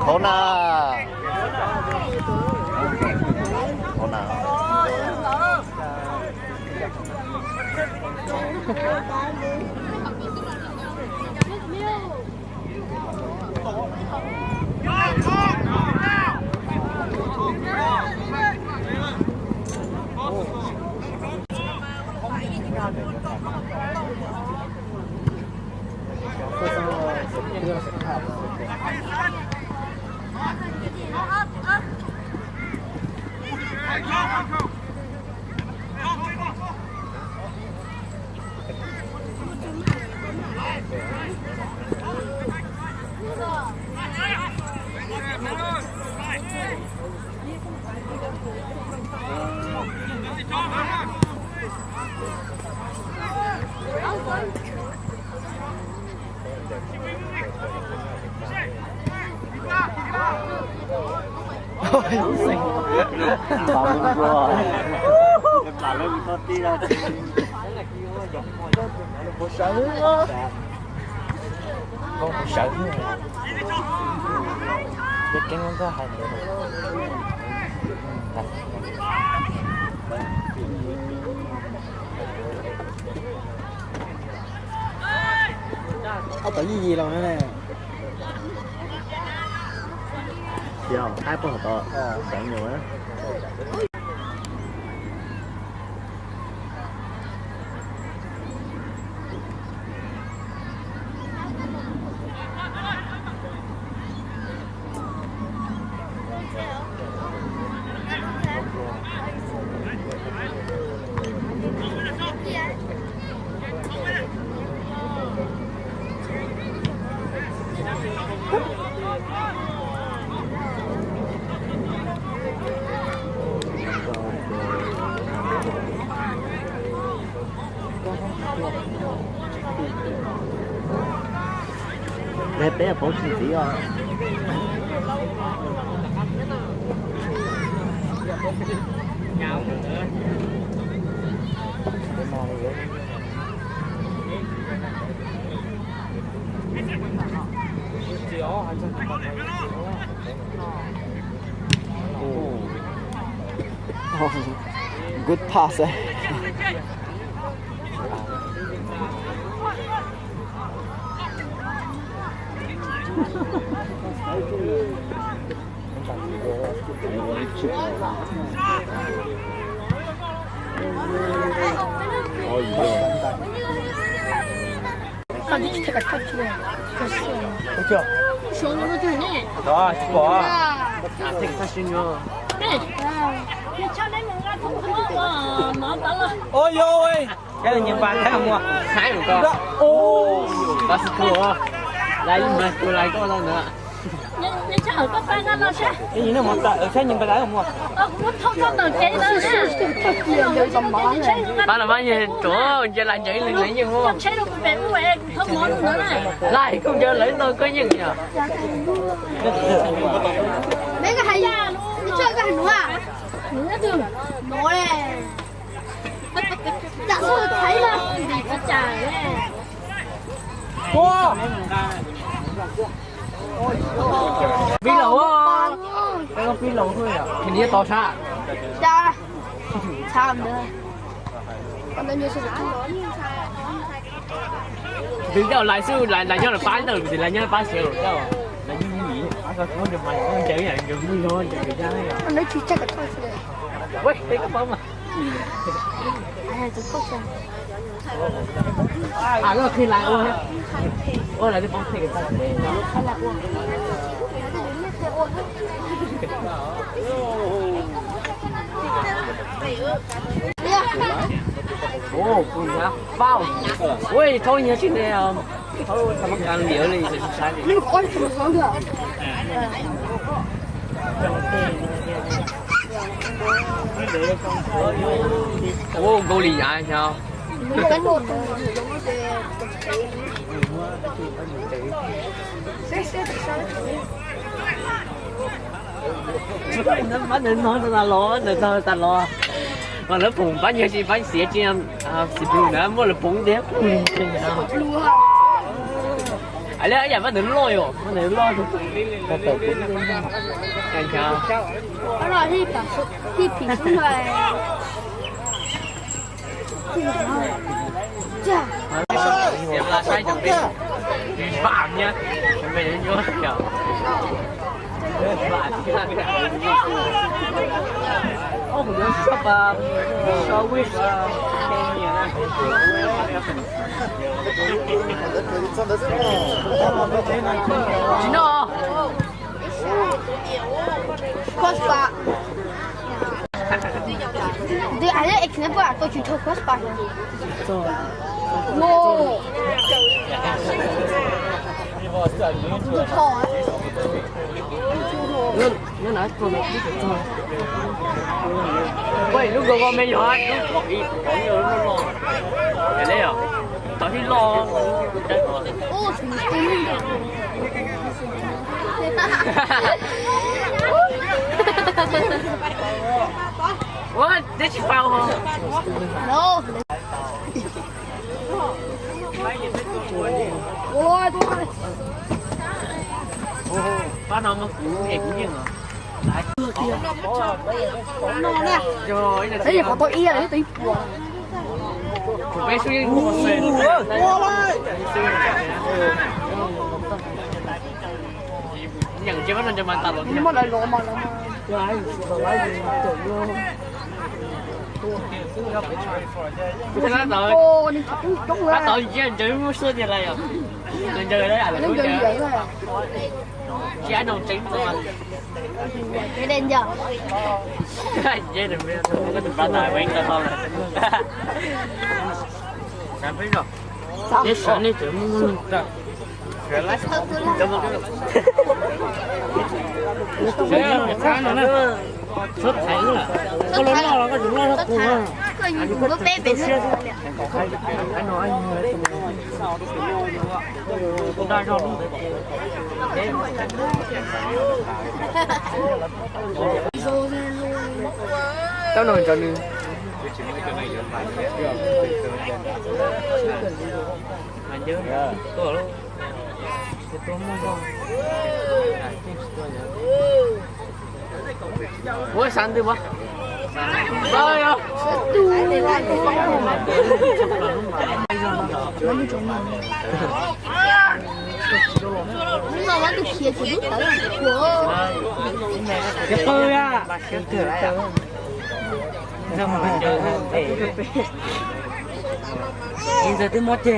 Hauv na. Hauv na. Sawv, koj sawv, keeb koj hais. Ob tau yij yis los na. Yog qaib poj hauv tod, tseev nyuag na. Peb peb paub tsis ntxiv os. Good pass. Ua cas? Tsis pom. Ua yog, kab nyeej npas thaib mus. Kab xwb tus, lawv ib npawg tus lawv koj no na. Ib npawg tus lawv mus. Pab los pab nyeej tuav nce las ncev li na yeej ua. Laj kuj ncaws lawv ntau koj yeej yog. Tua! Pib laus, peb pib laus, nws yuav tau sab. Twb coj lais xwb, lais nyob lawm pab ntawm, lais nyob pab sawv lawm coj. Lais nyob ib, ncaws ncaws ncaws ncaws ncaws. Ua, tej koj paub mas. Loj khi lais ua, ua lais twb paub tej koj. Ua, kuv nyab pab, ua, thaub nyab tsis ne, thaub thaum mas kas liam li tsis saib li. Ua, nkaus li yav xyov. Pab ntawd no tas los, ntawd tas los, mas lawv phoom pab nyuag tsis pab xiav tsis, xis pus ntawd muaj lawv phoom tiag. Li yam pab ntawd loj yom, pab ntawd loj. Tsis noj. Cross bar. Dude, I didn't expect to try cross bar. Whoa. Too tall, eh? Ua, lub go go me yog lub pom ib pom loj loj. Yog li os, tom tib loj. Ua, twb tsis paub ho. Pab no mas kuv es kuv yeej os. Qhov tau ib, ib puas. Kuv peb xub yeej muaj xwb. Nyeem tsis pab no nco mas tas los. Muaj lawv los mas lawv mas. Tab tom ntsia ntawd muaj suab tiag lawm yom. Ntawd ntawd lawm. Tsis ab noo tseeb. Neb sawv nej tseem muaj muaj lug tawm. Txhob thaiv wb lawm, koj los noj los koj tseem noj txhob qus. Tau no nrog nws. Ua xav ntws mas. Ntawd twb mob ceg.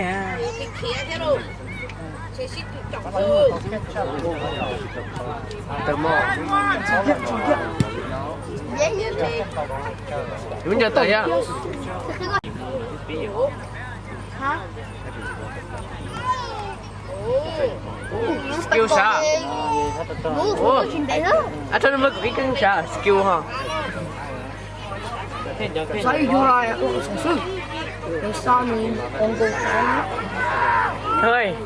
Lub ncaws tawm yom. Skill sav. Ab, rau nej muab kuv ib keeb sav skill ho. Xav ib yug xwb, xav nws ua nkaus.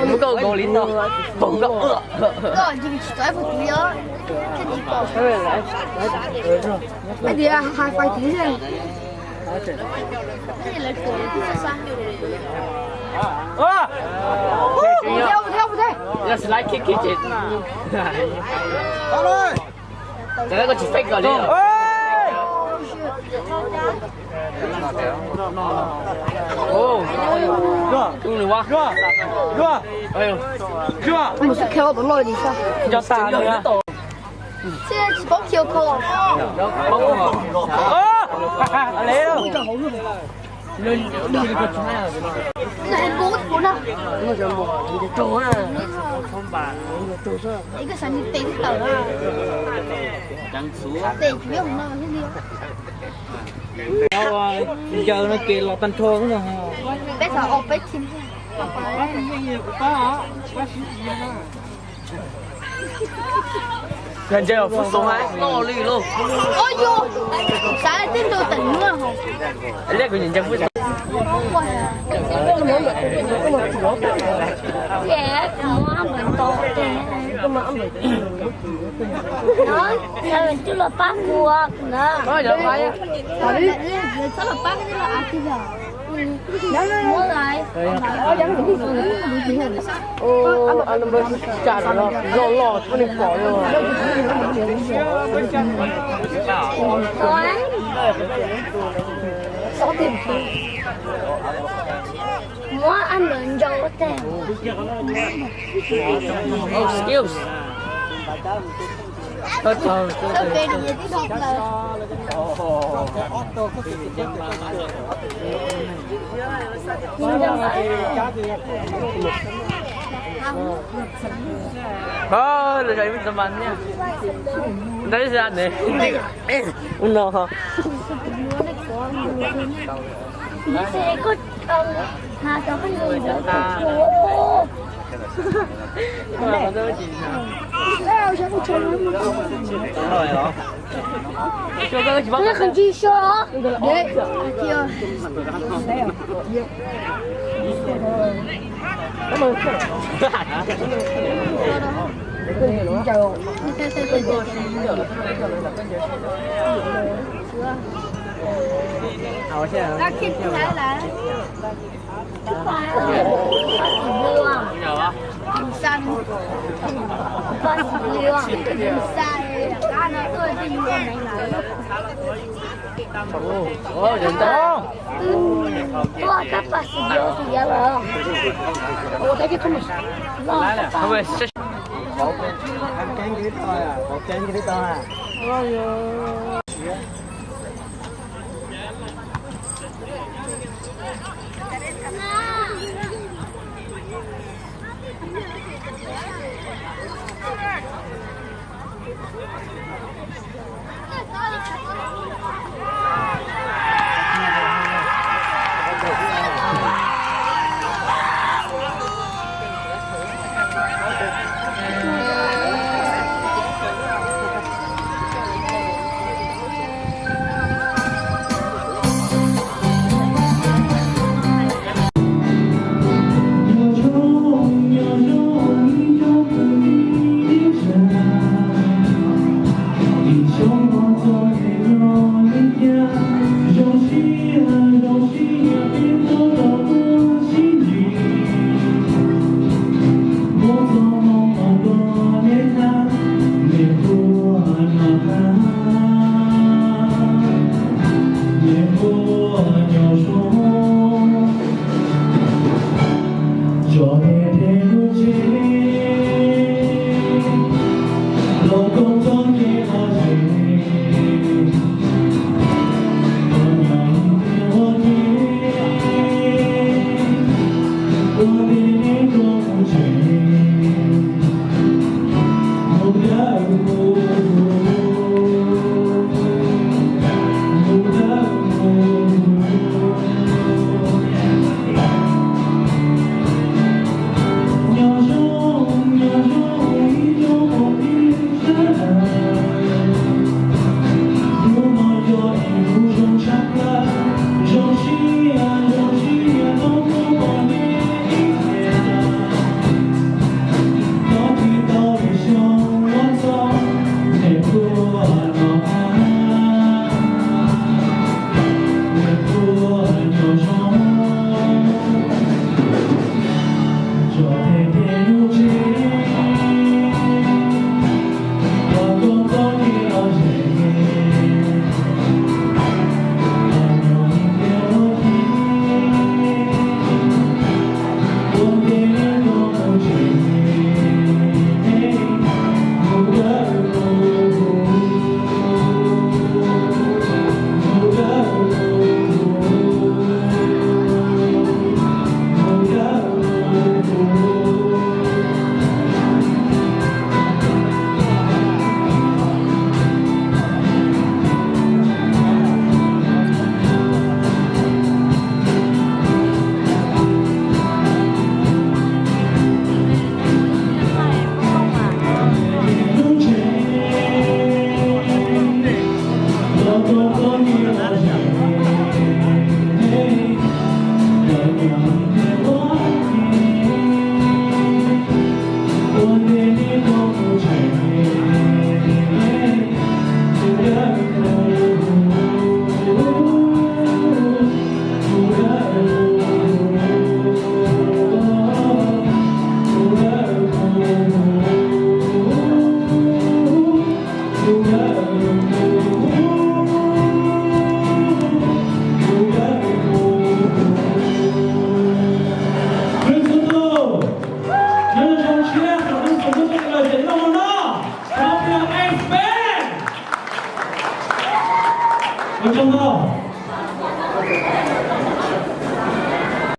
Muab koj nkaus li no, pom koj. Hais tias hais fais tid. Ua, ua, ua, ua, ua. Slide kiag kiag ces. Tov los. Tov los, koj tsis fake kom li. Mus xwb khiav ua tom loj li sab. Nco tas li. Tsis paub khiav kho. Ncaws no ces los tag nrho no. Peb xav ua peb team. Yog ncaws os, fub xoob hab loj li lauj. Xav tej nrau tawm nuav. Liab kuv ncaws fub xoob. Txhob los pab kuv na. Muab lawm. Loj loj tsis muaj neeg pom li. Muab ab lawv nrau teg. Lawv zov ib txoj mas thiab. Ntawd xwb ne. Ub no.